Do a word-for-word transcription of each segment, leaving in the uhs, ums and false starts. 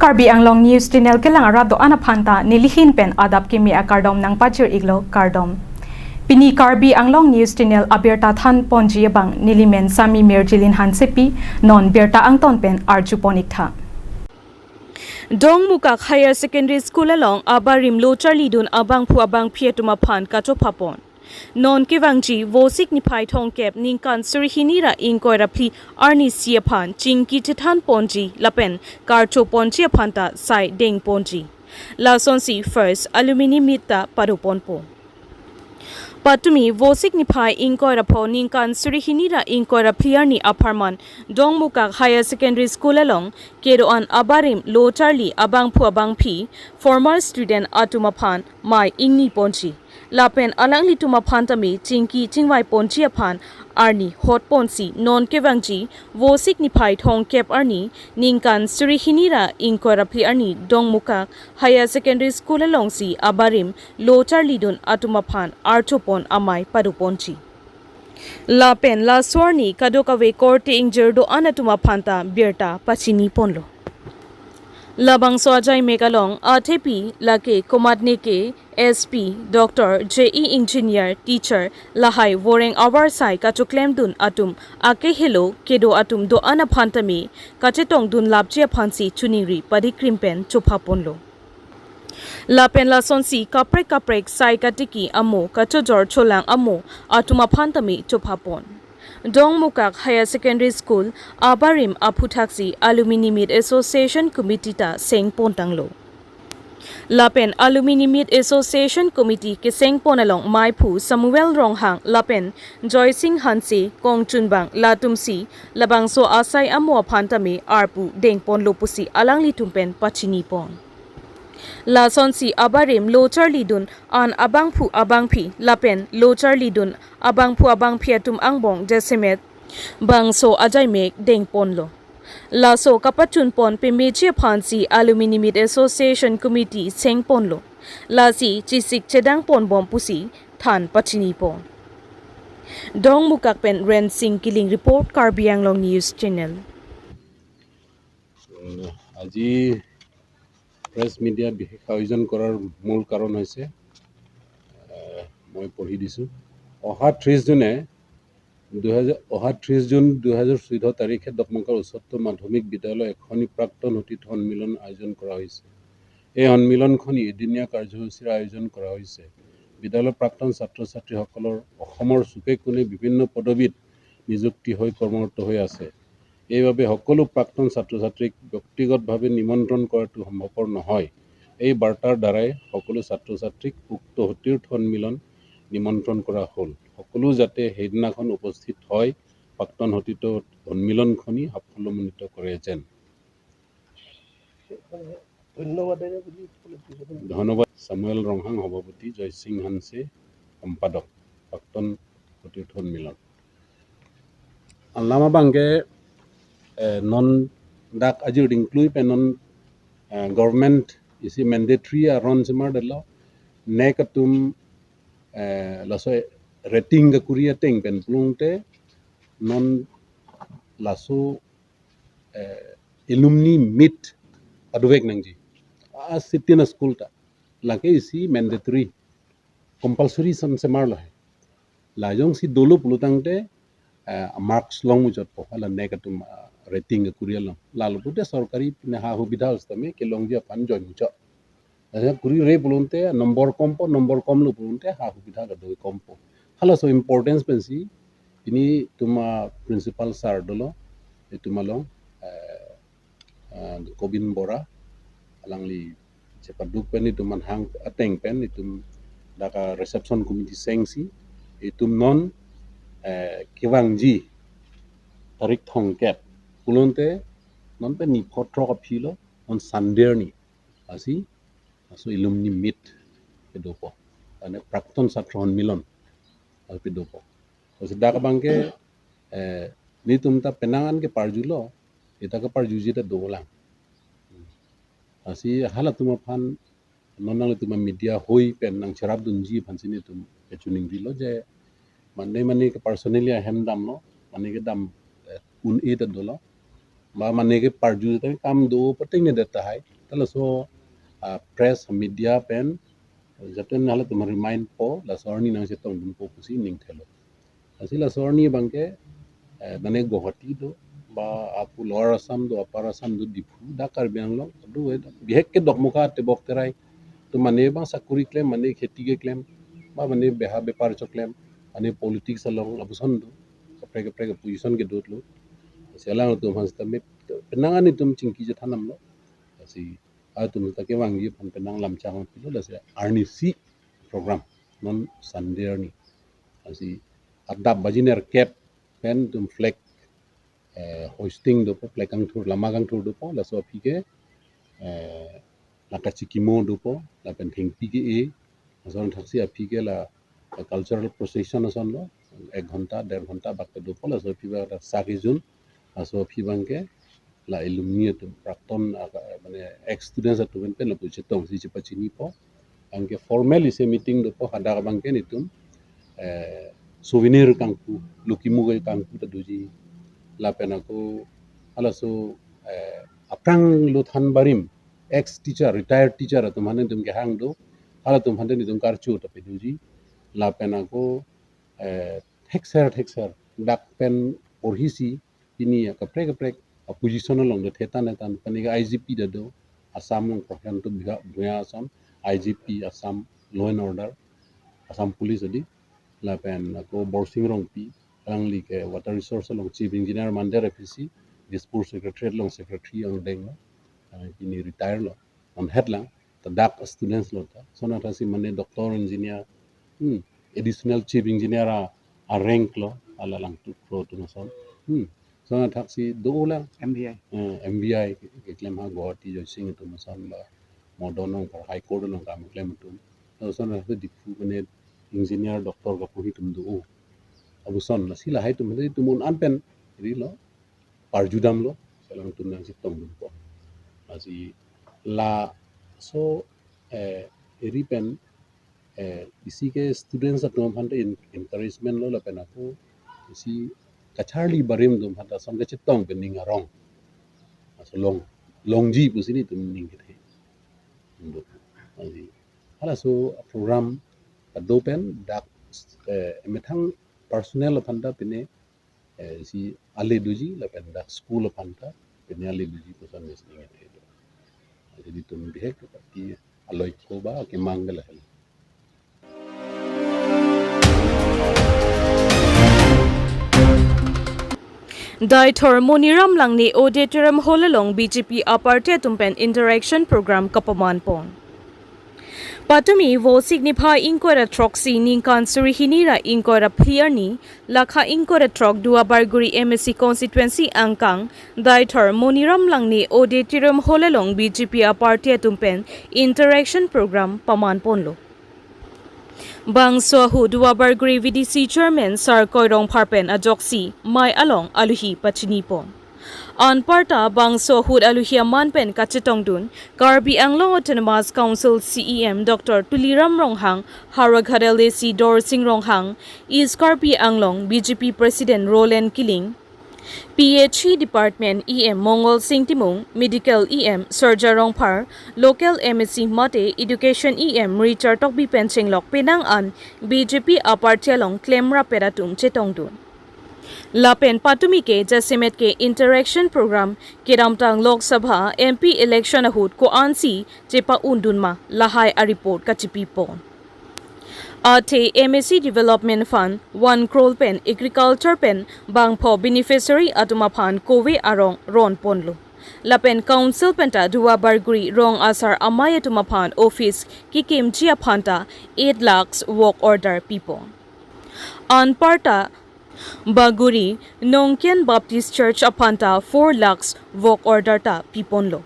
Karbi Anglong News Channel kelang arat do-an aphanta nelihin pen adap kimi akardom nangpajir-iklo, kardom. Pini Karbi Anglong News Channel abirta thanponji abang nelimen Sami Mirjilin Hansepi, non birta angton pen arjupon-iktha. Dongmukak Higher Secondary School along abarim lo charlidun abangphu abangphi atum aphan kachophapon. Non kevangji Vosik niphai thomkep ningkan suri hini ra ingkoi ra phli arnisi aphan chingki chethanponji lapen karchoponji aphanta sai dengponji. Lasonsi First Alumni Meet ta padoponpo. Patumi Vosik niphai ingkoi ra pho ningkan suri hini ra ingkoi ra phli arni apharman Dongmukak Higher Secondary School along kedo-an abarim lo charli abangphu abangphi former student atum aphan mei ingniponji. Lapen alanglitum aphan tame chingki chingvaiponji aphan arni hotponsi non kevangji Vosik niphai thomkep arni ningkan suri hini ra ingkoi ra phli arni Dongmukak Higher Secondary School alongsi abarim lo charlidun atum aphan archopon amei padoponji. Lapen laso arni kadokave korte ingjir do-an atum aphanta birta pachiniponlo. Labangso ajaimek along athepi lake komatneke S P, doctor, J E engineer, teacher, lahai voreng avarsai kachoklemdun atum akehelo kedo atum do-an aphan tame kachetongdunlapji aphansi choningri padikrim pen chophaponlo. Lapen lasonsi kaprek kaprek sai katiki amo kachojor cholang amo atum aphan tame chophapon. Dongmukak Higher Secondary School abarim aphuthaksi Alumni Meet Association Committee ta sengpontanglo. Lapen Alumni Meet Association Committee kesengpon along meiphu Samuel Ronghang lapen Joysing Hanse kongchunbang latumsi labangso asai amo aphan tame arpu dengponlo pusi alanglitum pen pachinipon. Lasonsi abarim lo charlidun an abangphu abangphi lapen lo charlidun abangphu abangphi atum angbong jasemet bangso ajaimek dengponlo. Laso kapachunpon pemeji aphansi Alumni Meet Association Committee sengponlo. Lasi chesik chedangponbom pusi than pachinipon. Dongmukak pen Rensing Killing report, Karbi Anglong News Channel. আহ, আজি press media বিশেষ আয়োজন কৰাৰ মূল কাৰণ হৈছে, আহ, মই পঢ়ি দিছোঁ। অহা ত্ৰিছ জুনে দুহেজাৰ, অহা ত্ৰিছ জুন দুহেজাৰ চৈধ্য তাৰিখে দকমুকাৰ উচ্চতৰ মাধ্যমিক বিদ্যালয় এখনি প্ৰাক্তন সতীৰ্থ সন্মিলন আয়োজন কৰা হৈছে। এই সন্মিলনখনি এদিনীয়া কাৰ্যসূচীৰ আয়োজন কৰা হৈছে। বিদ্যালয়ৰ প্ৰাক্তন ছাত্ৰ ছাত্ৰীসকলৰ অসমৰ চুকে কোণে বিভিন্ন পদবীত নিযুক্তি হৈ কৰ্মৰত হৈ আছে। এইবাবে সকলো প্ৰাক্তন ছাত্ৰ ছাত্ৰীক ব্যক্তিগতভাৱে নিমন্ত্ৰণ কৰাটো সম্ভৱপৰ নহয়। এই বাৰ্তাৰ দ্বাৰাই সকলো ছাত্ৰ ছাত্ৰীক উক্ত সতীৰ্থ সন্মিলন নিমন্ত্ৰণ কৰা হ'ল। সকলো যাতে সেইদিনাখন উপস্থিত হয়, প্ৰাক্তন সতীৰ্থ সন্মিলনখনি সাফল্যমণ্ডিত কৰে যেন। ধন্যবাদ। চামুৱেল ৰংহাং সভাপতি, জয়সিং হানছে সম্পাদক, প্ৰাক্তন সতীৰ্থ সন্মিলন। Alam abangke, eh, non dak ajir dingklui pen non, eh, government isi mandatory aron semar delo, nek atum, eh, laso rating kakuri ateng pen pulote non laso, eh, alumni meet padovek nangji. A sitin a school ta. Lake isi mandatory, compulsory sam semarlo he. La jongsi dolo pulotangte, eh, marks longmuchotpo, hala nek atum, ah, rating kakuri along. Lalo pute sorkari pine ha subidha sitame kelongji aphan join muchot. Asa kuri re pulote number kompo, number komlo pulote ha subidha kadoi kompo. Halaso importance pensi pini itum a principal sir dolo, itum along, eh, eh, Kobin Bora, alangli chepaduk pen itum manhang ateng pen itum dak a reception committee sengsi itum non, eh, kevangji tarik thomkep pulote non pen ni photrok aphilo, non Sunday arni asi, aso alumni meet kedopo. Ane prakton chatra sonmilon asi dopo. Lasi dak abangke, eh, nelitum ta penang an keparjulo, ita keparjuji ta dolang. Lasi halatum aphan non nanglitum media hoi pen nangcherapdunji aphansi nelitum kachiningrilo je mane mane ke personally ahem damlo, mane kedam, eh, un-e ta dolo. ba mane ke parju tame kam do pating ne det tahai. Ta laso, ah, press media pen jatun halatum remind po, laso arni nangchetongdunpo pusi ning thelo. Lasi laso arni abangke, eh, mane Guwahati do, ba apu Lower Assam do, Upper Assam do, Diphu, dak Karbi Anglong do, eh, bihek ke Dokmoka, Tebok, Terai atum mane bang sakuri klem, mane kheti keklem, ba mane beha bepar choklem, mane politics along lapuson do, kaprek kaprek position kedotlo. Lasi alangtum aphan sitame penang an itum chingki chethan damlo. Lasi atum ta kevangji aphan penang lam chang pilo, lasi arnisi program, non Sunday arni. Lasi adap baji nerkep pen itum flag, eh, hoisting dopo, flag kangthur, lama kangthur dopo, laso aphi ke, eh, la kachikimo dopo, lapen thengpi ke-e, lason thaksi aphi ke la, eh, cultural procession asonlo, ek ghonta, der ghonta bak dopo, laso aphi bak ta sa kejun, laso aphi abangke la alumni atum, prakton, ah, mane ex students atum pen lapu chetongsi chepachinipo. Anke formally se meeting dopo, hadak abangke netum, eh, souvenir kangpu, lukimo ke kangpu ta doji. Lapen ako halaso, eh, aphranglo than barim, ex teacher, retired teacher atum aphan netum kehang do, halatum aphan netum karcho ta pedoji. Lapen ako, eh, thekser thekser dak pen porhisi pini akaprek kaprek aposition along do thetan etan, pani ke I G P ta do, Assam along Prashant Bhuya, Bhuya ason, I G P Assam Law and Order, Assam Police adi, lapen ako Borsing Rongpi, alangli ke Water Resource along Chief Engineer Mandar F E C, Dispur Secretariat along Secretary angdenglo, ah, pini retire lo, non hetlang, ta dak students lo ta, sona thaksi mane doctor, engineer, hmm, additional chief engineer a, a rank lo, ala lang tu pro tu nason, hmm, sona thaksi do lang, M V I. Eh, M V I ke, keklem ha Guwahati Joysing atum ason ba, Modon along par High Court along kam klem atum. Laso sona thaksi Diphu mane engineer, doctor kaporhi atum do. Abuson lasi lahai atum, lahai atum un an pen, ri lo, parju damlo, si alangtum nangchetongdunpo. Lasi laso, eh, eri pen, eh, isi ke students atum aphan ta en-, encouragement lo, lapen ako isi kacharli barim atum aphan ta ason kachetong pen ning arong. Laso long, longji pusi netum ning kethe. Lasi halaso program kado pen dak, eh, emethang personal aphan ta pine, eh, si ale doji, lapen dak school aphan ta pine ale doji puson mes ning kethe do. Jadi itum bihek pati aloi ko ba kemang ke lahelo. Deithor Moniram Langne Auditorium Hall along B J P aparty atum pen interaction program kapaman pon. Patumi Vosik niphai ingkoi ra throksi ningkan suri hini ra ingkoi ra phli arni, lakha ingkoi ra throk Duarbagori M A C constituency angkang, Deithor Moniram Langne Auditorium Hall along B J P aparty atum pen interaction program paman ponlo. Bangso ahut Duarbagori V D C chairman Sar Koi Rongphar pen ajoksi mei along alohi pachini pon. Anparta bangso ahut alohi aman pen kachetongdun Karbi Anglong Autonomous Council C E M Doctor Tuliram Ronghang, Howraghat L A C Dorsing Ronghang, East Karbi Anglong B J P President Roland Killing, P H E Department E M Mongol Sing Timung, Medical E M Surja Rongphar, Local M A C mate Education E M Richard Tokbi pen chenglok penang an B J P aparty along klemrap pet atum chetongdun. Lapen patumi ke jasemet ke interaction program kedamtang Lok Sabha M P election ahut ko-ansi chepa-undun ma lahai a-report kachipi pon. Athe M A C Development Fund one crore pen agriculture pen bangpho beneficiary atum aphan kove arong ron ponlo. Lapen council pen ta Duarbagori rong asar amei atum aphan office kekimji aphan ta eight lakhs work order pi pon. Anparta Bagori Nongken Baptist Church aphan ta four lakhs work order ta pi ponlo.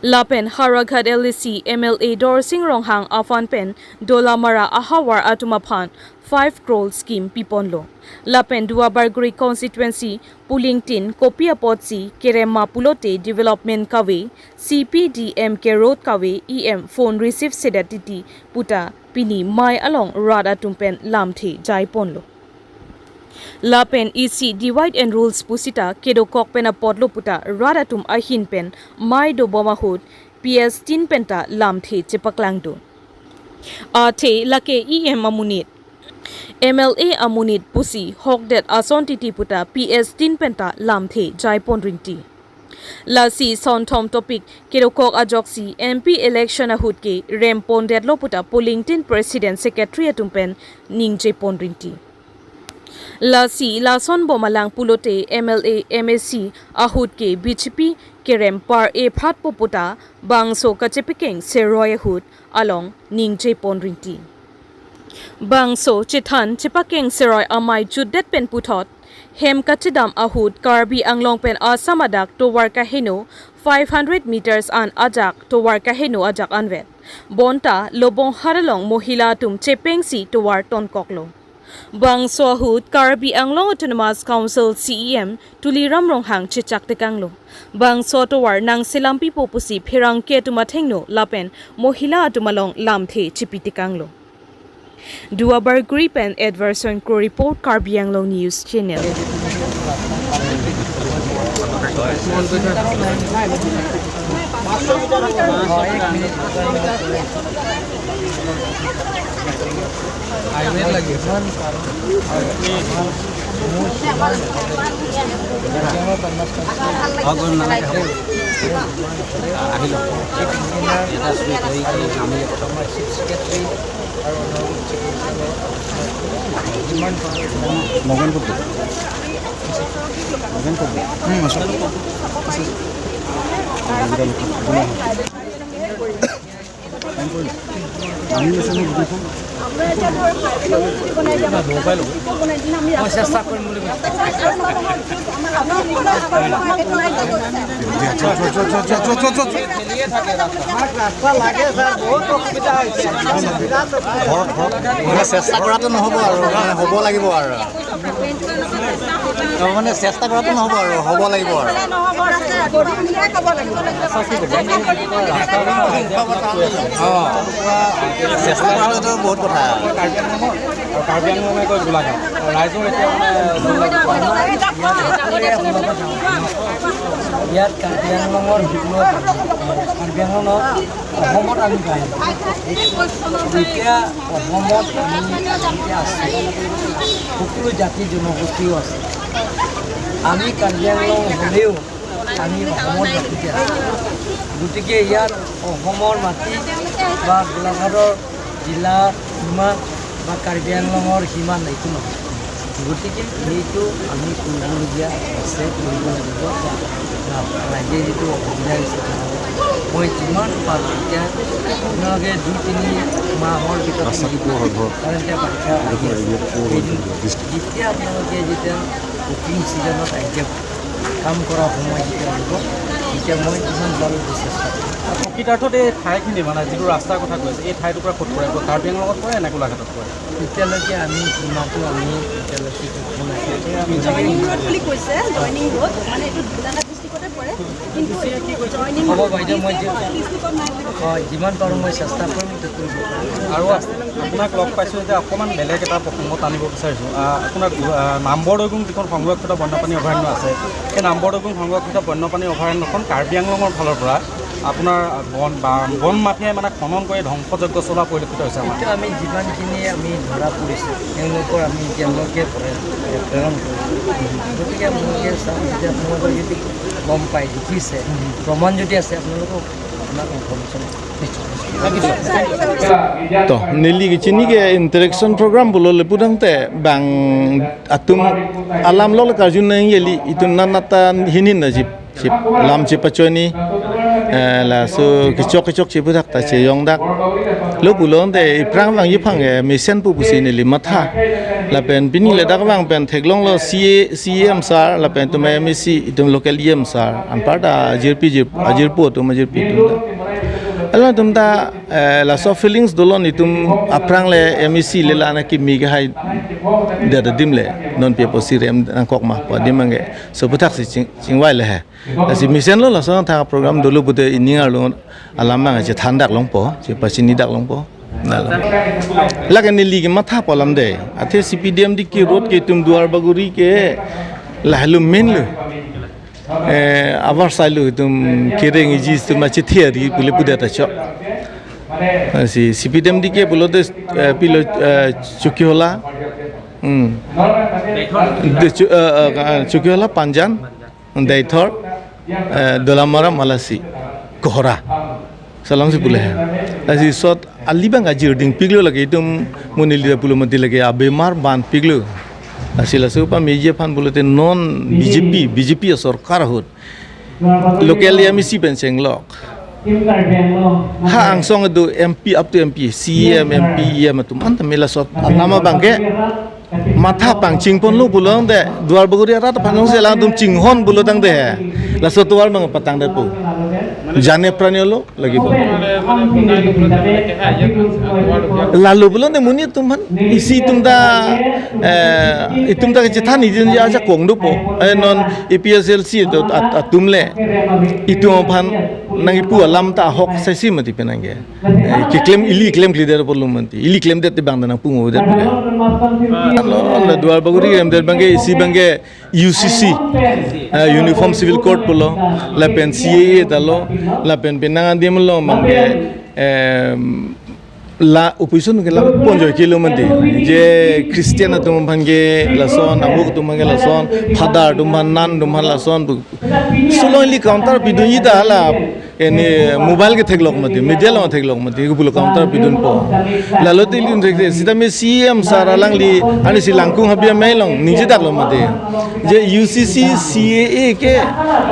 Lapen Howraghat L A C M L A Dorsing Ronghang aphan pen Dolamara ahavar atum aphan five crore scheme pi ponlo. Lapen Duarbagori constituency polling tin kopi apotsi kerem ma pulote development kave, C P D M K road kave E M phone receive sedet titi puta pini mei along rat atum pen lamthe jai ponlo. Lapen isi divide and rules pusita kedokok pen apotlo puta rat atum ahin pen mei dobom ahut P S tin penta lamthe chepaklang do. Athe lake E M amonit, M L A amonit pusi hokdet ason titi puta P S tin penta lamthe jaipon rinti. Lasi sonthom topic kedokok ajoksi M P election ahut ke rempondetlo puta polling tin president secretary atum pen ningjepon rinti. Lasi lason bom alang pulote M L A, M A C ahut ke B J P kerem par-e phatpo puta bangso kachepakeng seroi ahut along ningjepon rinti. Bangso chethan chepakeng seroi amei jutdet pen puthot, hem kachedam ahut Karbi Anglong pen Assam adak tovar kaheno five hundred meters an ajak tovar kaheno ajak anvet. Bonta Lobong Hat along mohila atum chepengsi tovar tonkoklo. Bangso ahut Karbi Anglong Autonomous Council C E M Tuliram Ronghang chechak tekanglo. Bangso tovar nangselampipo pusi pherangke atum athengno lapen mohila atum along lamthe chepi tekanglo. Duar Bagori pen Edwardson Kro report, Karbi Anglong News Channel. Nagen কত? নগেন কত? হুম, আসো। আমি এসে আমি দেখুন। মই চেষ্টা কৰিম বুলি কৈছো। ঘৰত, ঘৰত। মানে চেষ্টা কৰাটো নহ'ব আৰু, মানে হ'ব লাগিব আৰু। অ, মানে চেষ্টা কৰাটো নহ'ব আৰু, হ'ব লাগিব আৰু। অ, চেষ্টা কৰাটোতো বহুত কথা। আৰু কাৰ্বি আংলঙে কয় গোলাঘাট। ৰাইজৰ এতিয়া মানে ইয়াত কাৰ্বি আংলঙৰ যিকোনো কাৰ্বি আংলঙৰ অসমত আমি গাই আছো। এতিয়া অসমত আমি এতিয়া আছো, সকলো জাতি জনগোষ্ঠীও আছে। আমি কাৰ্বি আংলং হ'লেও আমি অসমত জাতিতে আছো। গতিকে ইয়াত অসমৰ মাটি বা গোলাঘাটৰ জিলা সীমা বা কাৰ্বি আংলঙৰ সীমা নাই, একো নহয়। গতিকে এইটো আমি কৰিবলগীয়া আছে, কৰিব লাগিব। ৰাইজে যিটো অসুবিধা হৈছে, মই যিমান পাৰোঁ, এতিয়া আপোনালোকে দুই তিনি মাহৰ ভিতৰত, কাৰণ এতিয়া বাৰিষা আহি আছে। যেতিয়া আপোনালোকে যেতিয়া বুকিং ছিজনত আহিব, কাম কৰা সময় যেতিয়া আহিব, তেতিয়া মই যিমান পাৰোঁ চেষ্টা কৰিম। প্ৰকৃতাৰ্থত এই ঠাইখিনি, মানে যিটো ৰাস্তাৰ কথা কৈছে, এই ঠাইটুকুৰা ক'ত পৰে? কাৰ্বি আংলঙত পৰে নে গোলাঘাটত পৰে? এতিয়ালৈকে আমি সীমাটো আমি এতিয়ালৈকে একো নাই। জইনিং ৰোড বুলি কৈছে, জইনিং ৰোড, মানে এইটো গোলাঘাট ডিষ্ট্ৰিক্টতে পৰে, কিন্তু এইটো জইনিং হ'ব ৰোড বাইদেউ, মই বুলি যে- লিষ্টত নাই বুলি কৈছে। হয়, যিমান পাৰোঁ মই চেষ্টা কৰিম এইটো কৰিব। আৰু আপোনাক লগ পাইছোঁ যে অকণমান বেলেগ এটা প্ৰসংগত আনিব বিচাৰিছোঁ। আহ, আপোনাৰ, আহ, নাম্বৰ দৈগুং যিখন সংৰক্ষিত বন্যপ্ৰাণী অভয়াৰণ্য আছে, সেই নাম্বৰ দৈগুং সংৰক্ষিত বন্যপ্ৰাণী অভয়াৰণ্যখন কাৰ্বি আংলঙৰ ফালৰ পৰা আপোনাৰ বন বা বন মাফিয়াই মানে খনন কৰি ধ্বংসযজ্ঞ চলোৱা পৰিলক্ষিত হৈছে আমাৰ। কিন্তু আমি যিমানখিনি আমি ধৰা পৰিছে, তেওঁলোকৰ আমি এতিয়ালৈকে প্ৰেৰণ কৰিছোঁ। গতিকে আপোনালোকে চাওক, যদি আপোনালোকে যদি গম পায়, দেখিছে, প্ৰমাণ যদি আছে, আপোনালোকক আপোনাক ইনফৰ্মেশ্যন দিছোঁ। To, neli kechini ke interaction program pulo le pudangte bang atum alam lo le karjun nang yeli itum nanata hinin na jip, jip lam jip pachoni, eh, laso kechok kechok chipudak ta cheyongdak. Lo pulo te iprang vang yipang, eh, mesen pu pusi neli matha. Lapen pini le dak vang pen theklonglo C A, C M sir, lapen itum M A C, itum local E M sir. Anparta ajirpi, jir-, ajirpo atum, ajirpi atum ta. Alangtum ta, eh, laso feelings dolo nelitum aphrang le M A C le la na kimi ke hai dada adim le non pe po si rem nangkok ma po adim ange. So puthak si ching, chingvai le he. Lasi mesen lo laso thang program dolo pute ining arlo alam mang chethandak longpo, chepachinidak longpo. Nalo. Lake neli ke matha pu alam dei. Athe C P D M D K road ke itum Duar Bagori ke lahelo main lo. Eh, abar sai lo itum kereng iji itum achi thiari pule pudet acho. Lasi C P D M D K pulote, eh, pilo, eh, Chokihola. Hmm. De Chu-, eh, eh, Chokihola, Panjan, Deithor, eh, Dolamara, Malasi, Kohora. Laso alam si pule he. Lasi sot ali abang kajir dingpiklo lake itum monit leader pulo mati lake abemar banpiklo. Lasi laso pameji aphan pulote non B J P, B J P asorkar ahut local M A C pen chenglok. Ha angsong do M P, up to M P, C E M, M P, E M atum anta mela sot alam abang ke matha pangchingponlo pulote Duar Bagori arat aphan jongsi alangtum chinghon pulo tangte he. Laso tovar abang patangdet pu. Jane prane lo lagi pu. Lalo pulote monit atum aphan isi itum ta, eh, itum ta kachethan isi ajakong dopo. Eh, non A P H L C do at-, atum le itum aphan nangkipu alam ta ahok saisi mati penang ke. Eh, keklem ili klem kli det pulo mati. Ili klemdet te abang ta nangpu-un-edet pu. Alo, la Duar Bagori klemdet abang ke isi abang ke U C C, eh, Uniform Civil Code pulo, lapen C A A ta lo, lapen penang adim lo abang ke, em, la opposition ke la ponjoi kilo mati. Je Christian atum aphan ke lason, amuk atum aphan ke lason, Father atum aphan, nun atum aphan lason pu. Solong ili counter pidunji ta la, eni mobile ke theklok mati, media along theklok mati, ke pulo counter pidunpo. Lalo te ili thekte, sitame C E M sir alangli, ani si Langkung Habia Mei along ningjedak lo mati. Je U C C, C A A ke,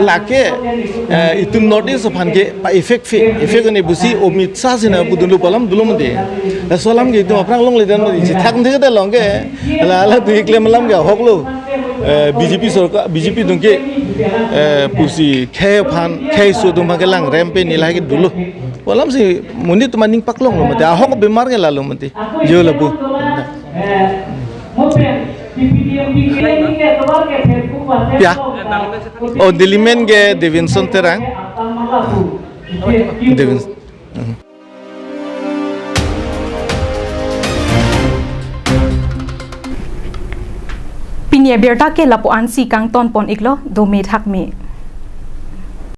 lake, eh, itum North East aphan ke pa-effect phe, effect ani pusi Amit Shah si nangpudunlo pu alam dolo mati. Laso alam ke itum aphrang longledet mati, chethak thekte long ke, la, la tu keklem alam ke ahok lo. Eh, B J P sorkar, B J P atum ke, eh, pusi khei aphan, khei aso atum aphan kelang rem pe nilai ke dolo. Pu alam si monit atum aning paklonglo mati, ahok abemar ke lalo mati. Jo lapu. Ya. Oh, Delhi men ke Devinson Terang. Devins-, hmm. Pini abirta ke lapu-an si kangtonpon iklo, dome thakme.